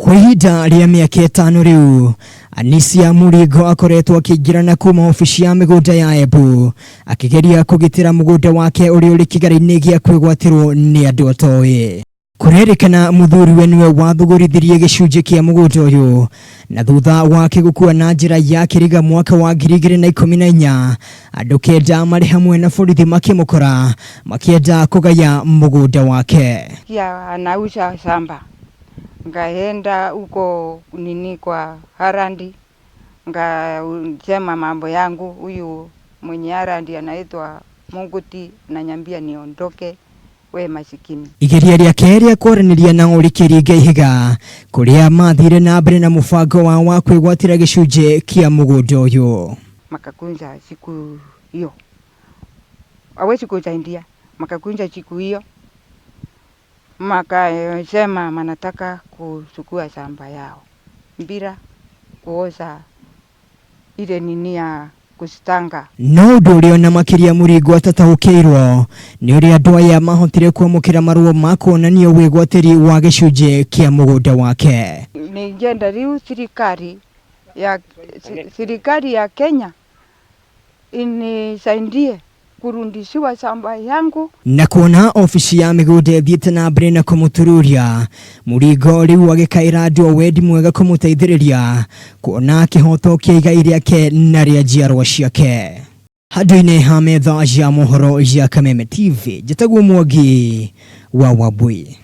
Kwa ihinda rĩa mĩaka ĩtano rĩu, Anisia Mũringo akoretwo akĩingĩrana kuma obici ya mĩgũnda ya Embu akĩgeria kũgitĩra mũgũnda wake ũrĩa ũrĩ kĩgara-inĩ gĩa kwĩgwatĩrwo nĩ andũ atoĩ. Kũrerĩkana mũthuriwe nĩwe wathũgũrithirie gĩcunjĩ kĩa mũgũnda ũyũ na thutha wake gũkua na njĩra ya kĩriga mwaka wa 2014 andũ kenda marĩ hamwe na borithi makĩmũkora makĩenda kũgaya mũgũnda wake. Kia anauza shamba ngaenda huko nini kwa Harandi ngasema mambo yangu, huyu mwenye Harandi anaitwa Munguti ananiambia niondoke, we masikini. Igeria rĩake rĩa kwaranĩria nao rĩkĩringa ihiga kũrĩa mathire na mbere na mũbango wao wa kwĩgwatĩra gĩcunjĩ kĩa mũgũnda ũyũ. Makakunja siku hiyo, hawezi kusaidia, makakunja siku hiyo, makasema wanataka kuchukua shamba yao bila kuoza ile nini ya kustanga. No ũndũ ũrĩa ona makĩria Mũringo atataũkĩirwo nĩ ũrĩa andũ aya mahotire kwamũkĩra marũa ma kuonania wĩgwatĩri wa gĩcunjĩ kĩa mũgũnda wake. Ningĩenda rĩu serikali ya Kenya inisaidie kurudishiwa shamba yangu. Na kuona obici ya mĩgũnda ĩthiĩte na mbere na kũmũtururia, Mũringo rĩu agĩkaĩra andũ a wendi mwega kũmũteithĩrĩria kuona kĩhoto kĩa igai rĩake na rĩa njiarwa ciake. Handũ-inĩ ha metha ya mohoro ya Kameme TV, njĩtagwo Mwangi wa Wambui.